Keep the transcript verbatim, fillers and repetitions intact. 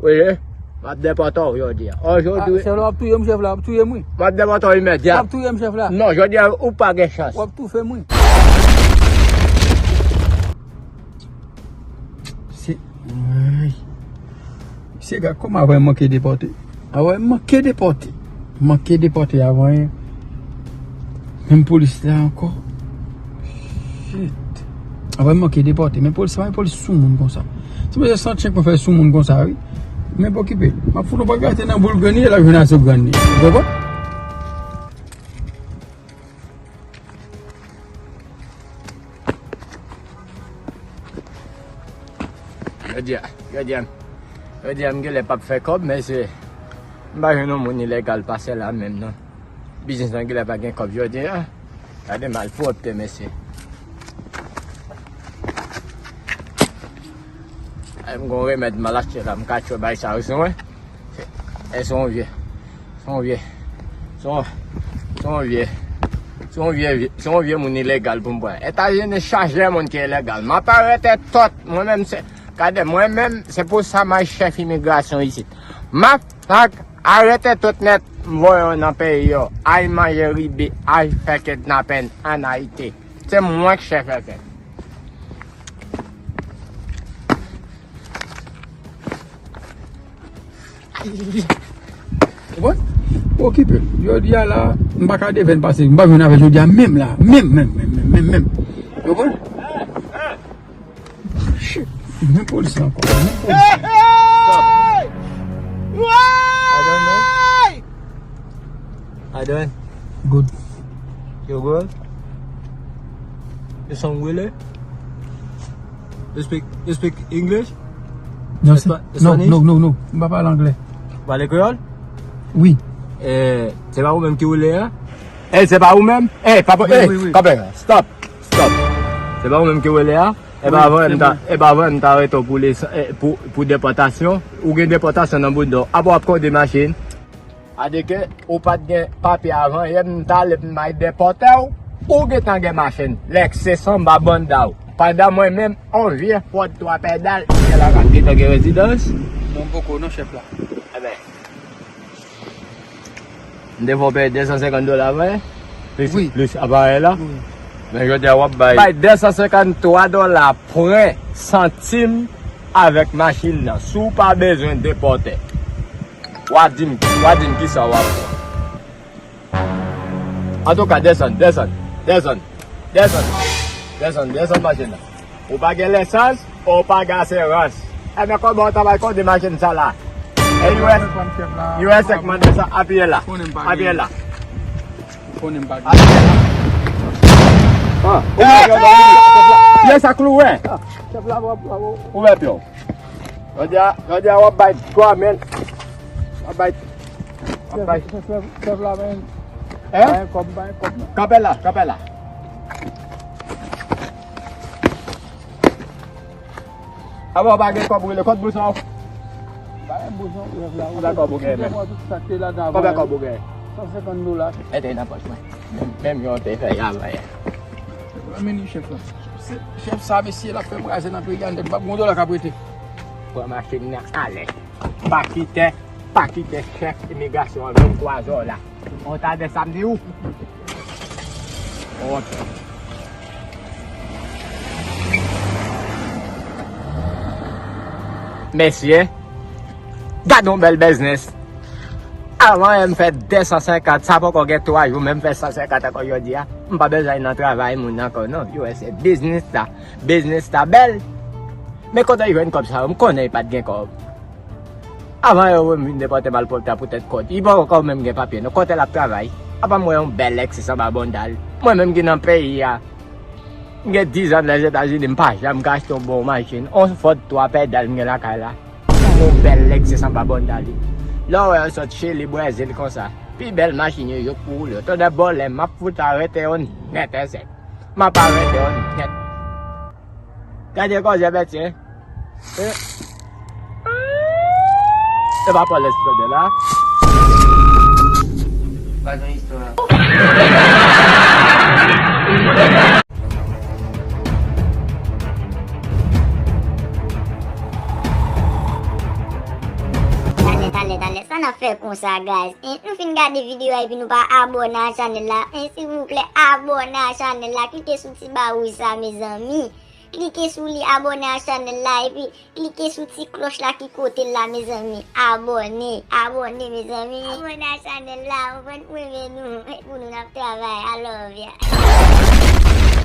Wi, m ap depòte w jodi a. Jodi. Chèf la, w ap touye m, chèf la, w ap touye m, wi. M ap depòte w imedyat. W ap touye m, chèf la. Non, jodi a, ou pa gen chans. W ap toufe m, wi. Se, ay. Se gad kòman avè manke depòte. Avè manke depòte. Manke depòte avè. Menm polis la ankò. Shit. Avè manke depòte. Men polis la, men polis sou moun konsa. Se mesye santi pou fè sou moun konsa, wi. Men pa okipe l. M ap fout yon pa gate nan boul grann li, l ap jwenn asou grann li. Ou konprann? Jodi a, jodi a, jodi a, m genlè p ap fè kòb, men se, m pa jwenn yon moun ilegal pase la menm, non. Biznis lan genlè pa gen kòb jodi a. Gade malpwòpte, mesye. Ay, m gon remèd m al achte la, m ka tchwe bay sa yo sou mwen. E se yon vye, se yon vye, se yon, se yon vye, se yon vye, se yon vye moun ilegal pou m pran. Etazini chaje moun ki ilegal. M ap arete tout, mwen menm se, gade, mwen menm, se pou sa m al chèf imigrasyon isit. M ap, m ap arete tout nèt, m voye yo nan peyi yo. Ay manje ribi, ay fè kidnapping an Ayiti. Se mwen k chèf F F. Ou konprann? Okipe l. Jodi a la, m pa ka defann pase, m pa jwenn avè l jodi a menm la. Menm, menm, menm, menm, menm, menm. Ou konprann? Shit. Men polis la ankò. Men polis la. Stop. How you doing, man? How you doing? Good. You good? You sound Willie? You speak, you speak English? No, sir. Espa-, no, Spanish? No, no, no. M pa pale anglè. Ou pale kreyòl? Wi. Eh, se pa ou menm ki woule a? Eh, se pa ou menm? Eh, papa, wi, eh, wi, wi. Kanpe, stop, stop. Se pa ou menm ki woule a? E pa vre, m ta, e pa vre, m ta arete w pou, eh, pou, pou depòtasyon. Ou gen depòtasyon nan bounda w. Apa w ap konde machin? Adike, ou pa t gen papye avan yè, m t ale pou m al depòte w, ou gentan gen machin. Lèk se sanba banda w. Pandan mwen menm, on vye fòd twa pèdal, m gen lakay. Ou gentan gen rezidans? Non, m poko non, chèf la. Enben, m te fè w peye de san senkant dola avan yè? Plis, wi, plis aparèy la? Wi. Men jodi a w ap bay, bay de san senkant twa dola pwen santim avèk machin nan. Si w pa bezwen depòte, w a di m, w a di m kisa w ap pran. Antouka, desann, desann, desann, desann, desann, desann machin nan. Ou pa gen lesans, ou pa gen asirans. Enben, kòman w ta bay konde machin sa la? E U S, U S ek mande sa, apiye la. Apiye la. Konnen m pa gen. Konnen m pa gen. Apiye la. Ah, ou mèt yo nan piye sa klouwe. Ou mèt yo. Jodi a, jodi a w ap bay twa mil. W ap bay, w ap bay. Chèf, chèf, chèf la, men. Hein? Bay kòb, bay kòb, non. Kanpe la, kanpe la. Apa w pa gen kòb, rele kòb bousan w. Bay bousan w, chèf la. Konbyen kòb ou gen, men? Konbyen kòb ou gen? San senkant dola. Mete nan pòch mwen. Menm, menm jan w te fè y avan yè. Mwen vini, chèf la. Se, chèf sa, mesye, l ap fè m raze nan peyi a, m p ap gon dola k ap rete. Pran machin nan, ale. Pa kite, pa kite chèf imigrasyon an venntwa zè w la. On ta de samdi ou. Ok. Mesye, gad yon bèl biznis. Avan yè m fè de san senkant, sa poko gen twa jou, men m fè san senkant ankò jodi a. M pa bezwen al nan travay moun ankò non. Yo wè se biznis sa. Biznis sa bèl. Men kote l jwenn kòb sa yo? M konnen li pa t gen kòb. Avan yè yo vin depòte malpwòpte a poutèt kòd. Li poko menm gen papye non. Kote l ap travay? Apa m wè yon bèl Lexus anba banda l. Mwen menm ki nan peyi a, m gen diz an Lèzetazini, m pa janm ka achte yon bon machin. On Ford twa pèdal m gen lakay la. Yon bèl Lexus anba banda li. Lè w wè yo sot Chili, Brezil konsa, pi bèl machin yo jwenn pou woule. Tonnè bòlè, m ap fout arete yo nèt e sèk. M ap arete yo nèt. Gade koze, Bètye. E, e pa pale si tande la. Pa gen istwa. Talè, sa n ap fè konsa, guys? Hein? Nou fin gade videyo a epi nou pa abòne a chanèl la. Hein, silvouplè, abòne a chanèl la. Klike sou ti ba wouj sa, mezanmi. Klike sou li, abòne a chanèl la, epi klike sou ti klòch la ki kote l la, mezanmi. Abòne, abòne, mezanmi. Abòne a chanèl la, ou konprann, pou renmen nou, pou nou n ap travay. I love ya.